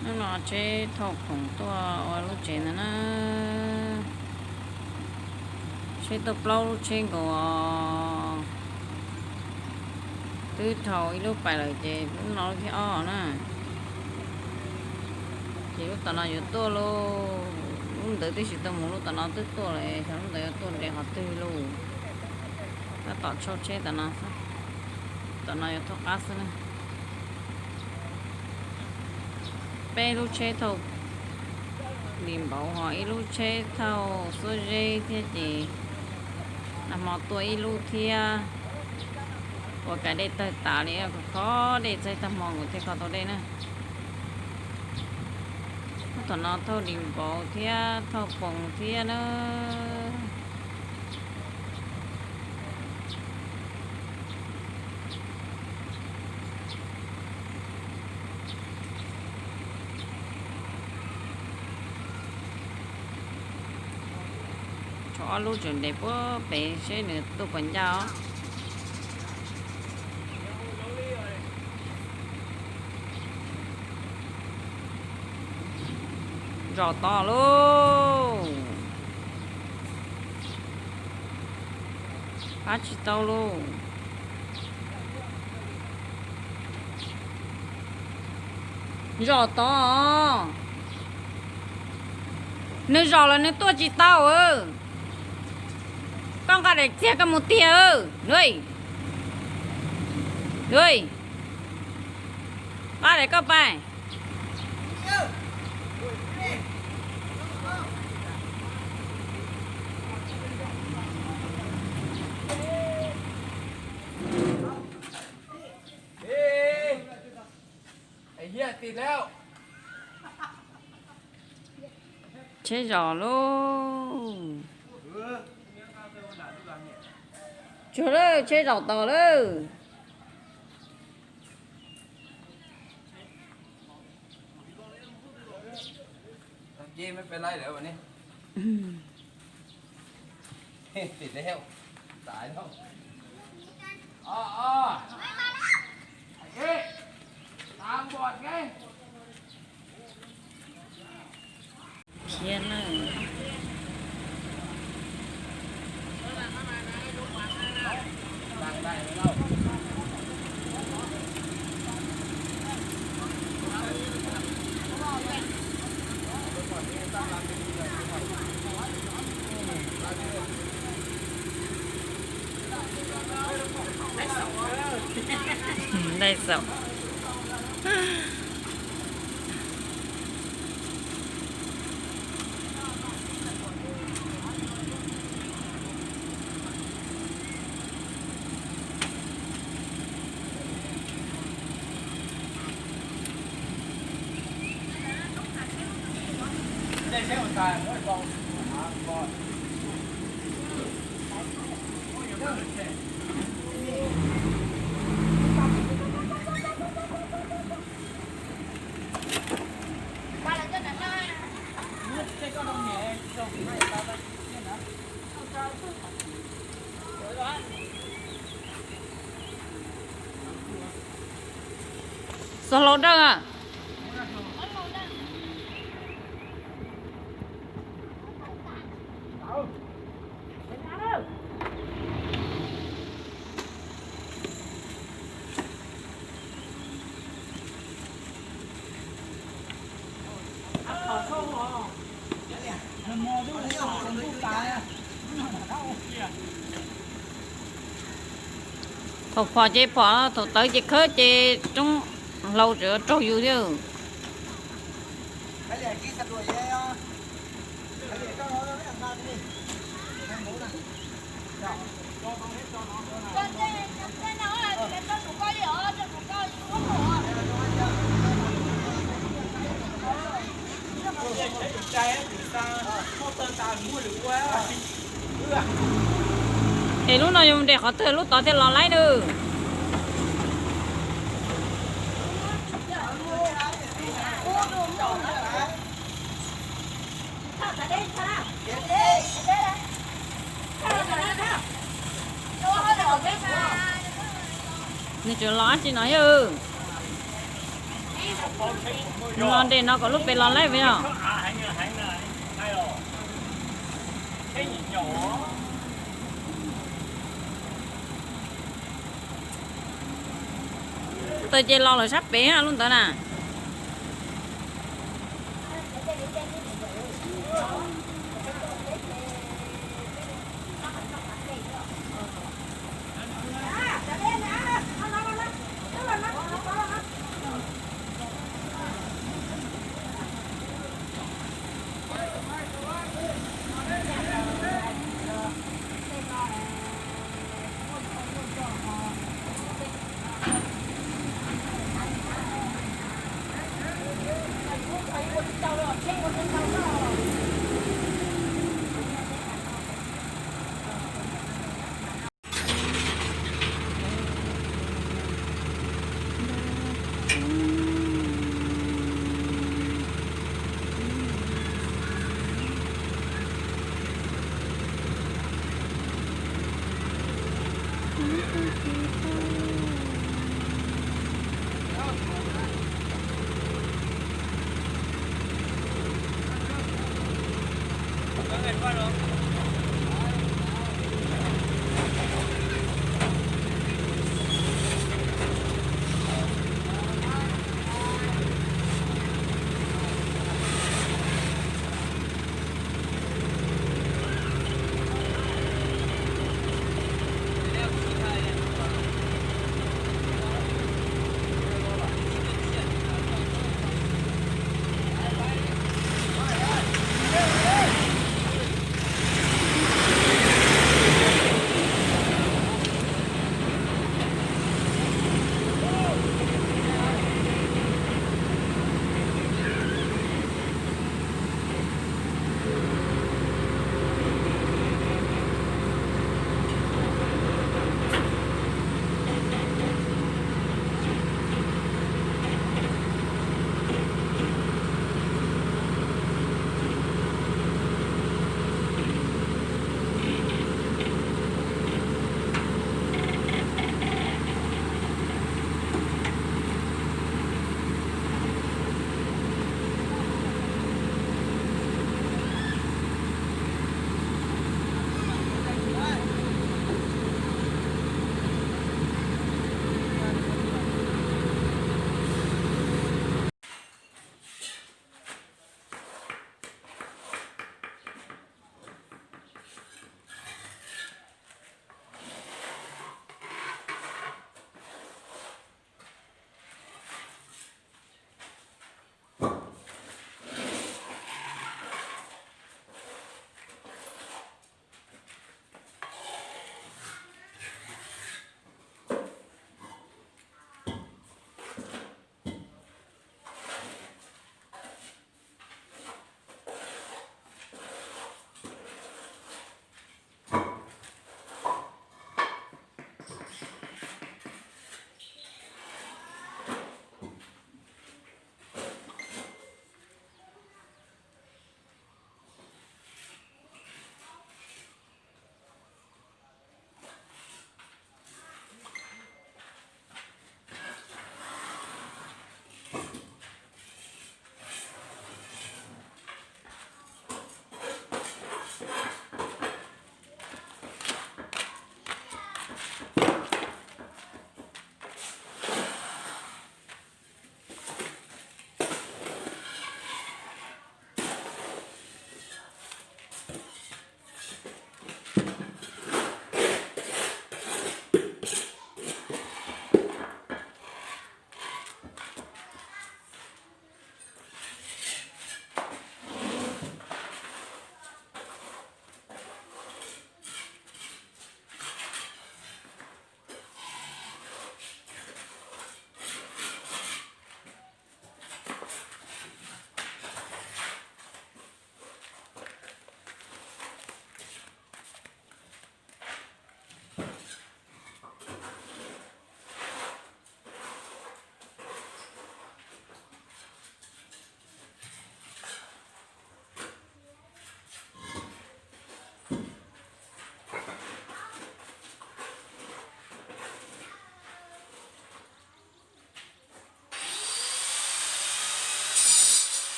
Hnub no tsheb thauj khoom tuaj ua lub tsev ntawd na. Tsheb tuaj plaub lub tsheb nkaus os. Twb dhau ib lub pais lawm ces lub no lub thib ob na. Ces lub tom no yuav tuaj lauj. Lub ntawd twb tsis tau mus, lub tom no twb tuaj lawm, xyov lub ntawd yuav tuaj nres qhov twg lauj. Tab tom tshau tsheb tom no xwb. Tom no yuav thauj qab xwb na. Peb lub tsheb thauj lis npaum ho ib lub tsheb thauj xuab zeb thiab ces nag hmo tuaj ib lub thiab. Ua cas dej tawg tas li, khov dej txog tag hmo nkaus thiaj kho tau dej na. Thaum no thauj lis npaum thiab thauj poos thiab na. Tshuav ob lub tseem nres puag pem seb nws tuaj puas ncaj os. Zom tod lauj. Pab tsis tau lauj. Zom tod. Nws zom los nws tuaj tsis tau. Koj nqa daim txiag koj mus tiag. Nqa daim koj pais. Tsheb zom lauj. Tsuag lawm, tsheb zom tod lawm. Khiav na. Ntaij xaum. Txog hlau dawj a. Thaum phom ces phom, thaum tawv ces khawb ces roob hlau tseem raug yus thiab. Es lub no yus nres qhov twg lub tod thiaj los laib nws. Nws tseem los dab tsi no yog? Los nres no kom lub pes los laij os. Taws ces los lawm sab pem lub ntawd na.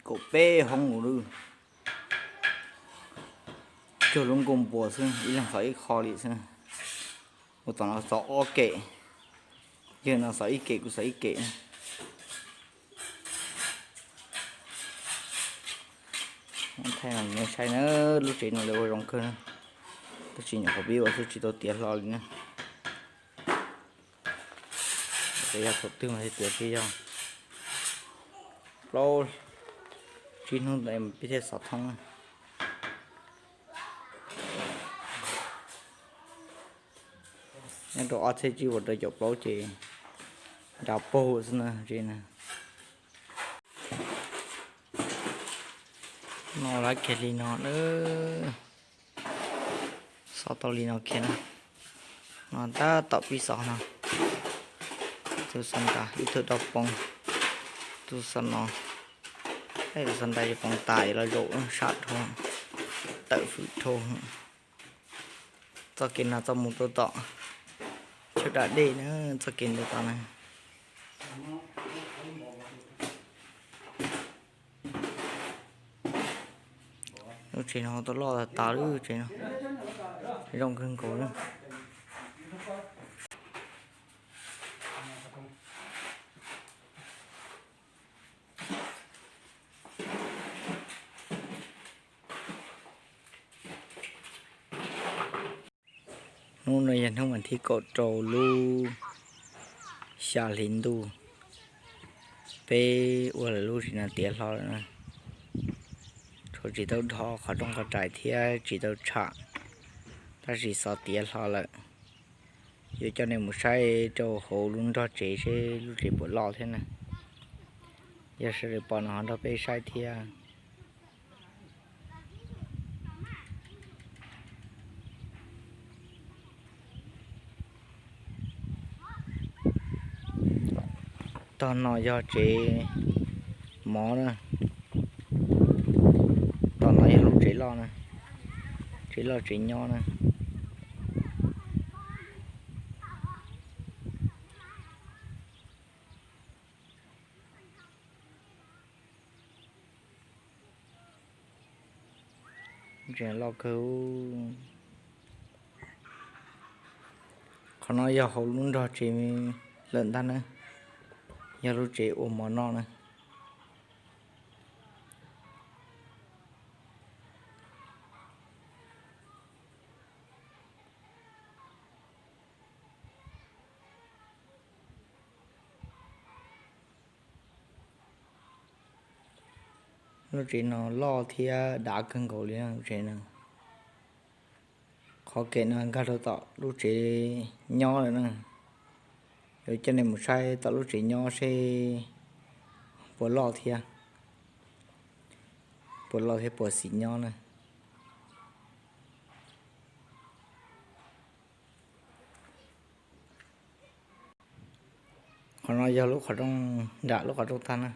kaum peb hoob ua lub, cuag lub nkuaj npua xwb, ib leeg xov ib qho li xwb. Ua tom no xov ob kem, yawg no xov ib kem, kuv xov ib kem. Thaij no saib na, lub tsev no lawv ua zoo kawg na, tab sis nyuam qhuav pib ua xwb tsis tau tiav hlo li na. Yog thaum twg mas tiav thiaj yog. Plaub tsib hnub ntawd peb thiaj xov thoob. Nyob rau ob txhiab tsib puas rau caum plaub ces nrad paug xwb na, tsev na. No lawv kiag li no na, xov tau li no kiag na. No tab tom pib xov no, tus xov nrad ib tug dau poob, tus xov no, tus xov nrad yuav poob tas los zaum sab dhau, tawm fwm dhau. Txoj kev no txoj mus rau tom chaw da dej na, txoj kev ntawd tas na. Lub tsev no tau loj tas tas lub tsev no, zoo kawg nkaus li. Hnub no yog hnub vas thib kaum rau lub xya hli ntuj. Peb ua lawm lub tsev no tiav hlo lawm na. Tshuav tsis tau dhos qhov rooj qhov rais thiab tsis tau tsham, tab sis xov tiav hlo lawm. Yuav coj nej mus saib rau hauv lub nrog tsev seb lub tsev puas loj thiab na. Yog sawv daws pom no ho nrog peb saib thiab. Tog no yog tsev mov na. Tom no yog lub tsev loj na, tsev loj tsev nyob na. Loj kawg. Qhov no yog hauv lub nrog tsev lawm ntag na, yog lub tsev ua mov noj na. Lub tsev no loj thiab dav kawg nkaus li lub tsev no. Qhov kem no nkag rau tom lub tsev nyob lawm na. Yuav coj nej mus saib tom lub tsev nyob seb puas loj thiab, puas loj thiab puas xis nyob na. Qhov no yog lub qhov rooj, nram lub qhov rooj tag na.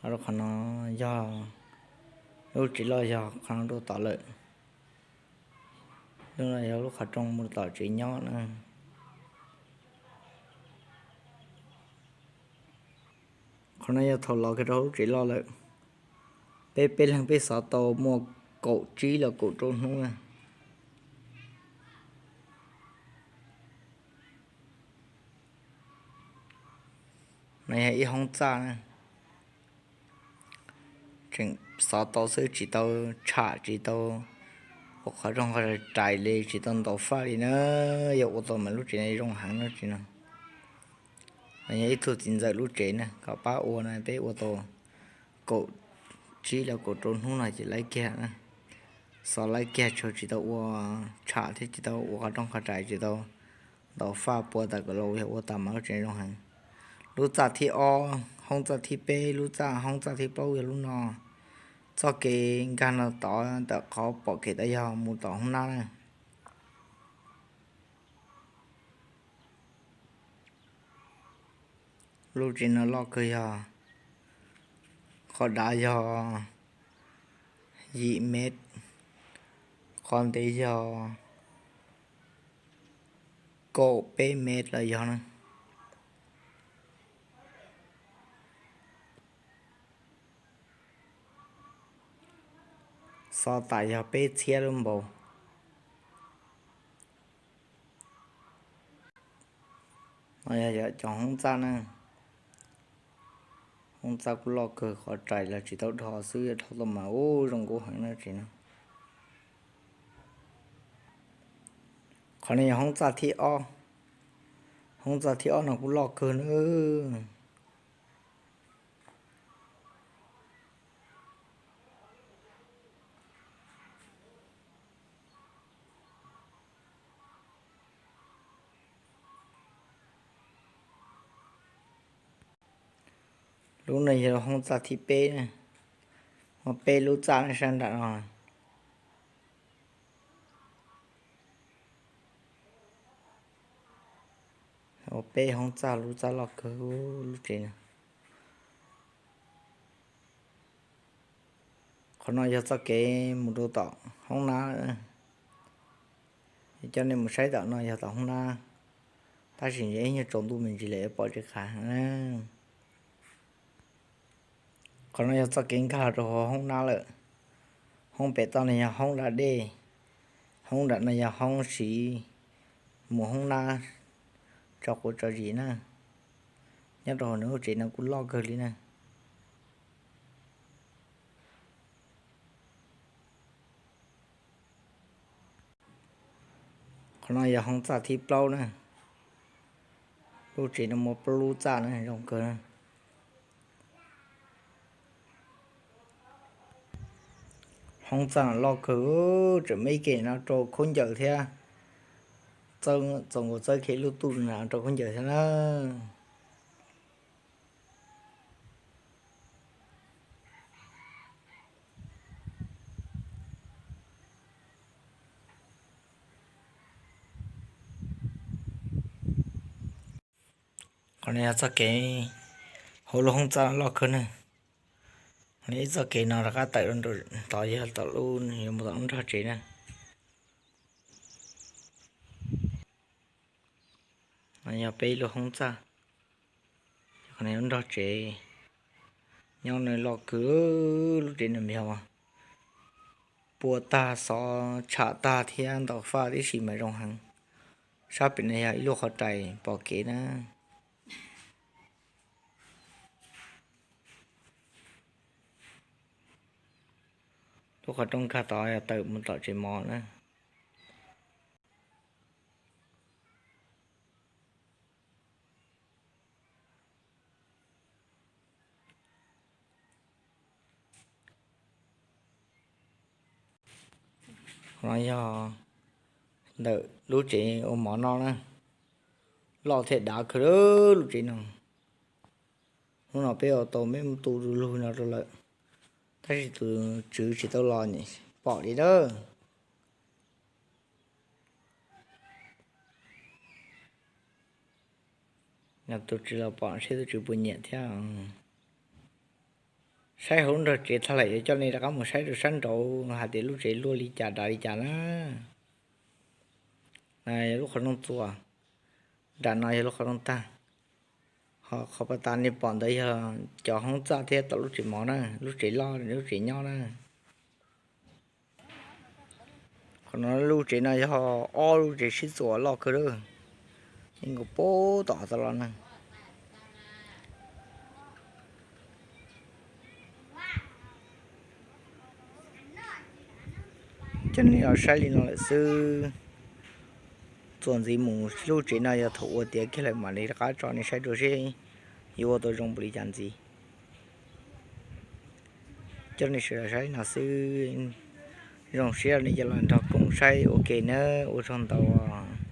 Qhov no yog lub tsev loj, yog qhov no rau tom lawm. Lub no yog lub qhov rooj mus tom tsev nyob na. Qhov no yog thaum los kiag rau lub tsev loj lawm. Peb peb leeg peb xov tau muaj kaum tsib los kaum rau hnub na. No yog ib hoob txaj na, tseem xov tau xwb tsis tau tsham tsis tau ua qhov rooj qhov rais li, tsis tau ntaus faj li na. Yog ua tau mas lub tsev no zoo heev lub tsev no. No yog ib tug txiv ntxawm lub tsev na, kom pab ua na, peb ua tau kaum tsib los kaum rau hnub no ces laib kiag na. Xov laib kiag, tsuas tsis tau ua tsham thiab tsis tau ua qhov rooj qhov rais, tsis tau ntaus faj pua tas kom los yog ua tas mas lub tsev zoo heev. Lub txaj thib ob, hoob txaj thib peb, lub txaj hoob txaj thib plaub yog lub no. Txoj kev nkag no tod ntawm qhov pom kev tod yog mus tom hoob nab na. Lub tsev no loj kawg, yog qhov dav yog yim mev, qhov ntev yog kaum peb mev los yog na. Xov tas yog peb txhiab lub npaus. No yog cov hoob txaj na. Hoob txaj kuj loj kawg, qhov rais los tsis tau dhos xwb, yog dhos tau mas ub zoo nkauj heev na tsev no. Qhov no yog hoob txaj thib ob. Hoob txaj thib ob no kuj loj kawg na. Lub no yog hoob txaj thib peb na. Muaj peb lub txaj sab nram no. Ua peb hoob txaj, lub txaj loj kawg lub tsev no. Qhov no yog txoj kev mus rau tom hoob nab. Coj nej mus saib tom no yog tom hoob nab, tab sis ib nyuag tsaus ntuj me ntsis lawm yuav pom tsis qab na. Qhov no yog txoj kev nkag rau hauv hoob nab lawm. Hoob pem toj no yog hoob da dej, hoob nram no yog hoob siv mus hoob nab tso quav tso zis na. Nyob rau hauv nws lub tsev no kuj loj kawg li na. Qhov no yog hoob txaj thib plaub na. Lub tsev no muaj plaub lub txaj na, zoo kawg na. Hoob txaj no loj kawg, tseem muaj ib ke no rau khaub ncaws thiab, txaus nkaus txawb kiag lub tuj no rau khaub ncaws thiab na. Qhov no yog txoj kev hauv lub hoob txaj loj kawg na. Ib txoj kev no rov qab tawm rau tod yog tom lub, yuav mus tom lub nrog tsev na. No yog peb lub hoob txaj, qhov no lub nrog tsev. Nyob no loj kawg, lub tsev no yog pua tag, xov tsham tag thiab ntaus faj tib si mas zoo heev. Sab pem no yog ib lub qhov rais pom kev na. Lub qhov rooj nkag tod yog tawm mus tom tsev mov na. Qhov no yog ntawm lub tsev ua mov noj na. Loj thiab dav kawg lub tsev no. Hnub no peb ua tau me tus lug no rau lawm, tab sis tus tswv tsis tau los pom li dawb. Yog tus tswv los pom seb tus tswv puas nyiam thiab. Saib hauv lub nrog tsev tag lawm yuav coj nej rov qab mus saib rau sab nraud hais tias lub tsev luaj li cas dav li cas na. Yog lub qhov rooj txuas, nram no yog lub qhov rooj tag. Ho qhov pas tas nej pom ntawd yog cov hoob txaj thiab tom lub tsev mov na, lub tsev loj, lub tsev nyob na. Qhov no lub tsev no yog ob lub tsev sib txuas loj kawg lawm, yeej nkaus puag tom tas los na. Coj nej los saib li no lawm xwb. Txuas ntxiv mus lub tsev no yog thaum ua tiav kiag lawm mam li rov qab tso nej saib dua seb yuav ua tau zoo npaum li cas ntxiv. Coj nej sawv daws saib li no xwb. Zoo siab nej coj los nrog koom saib ua ke nawb, ua tsaug ntau os.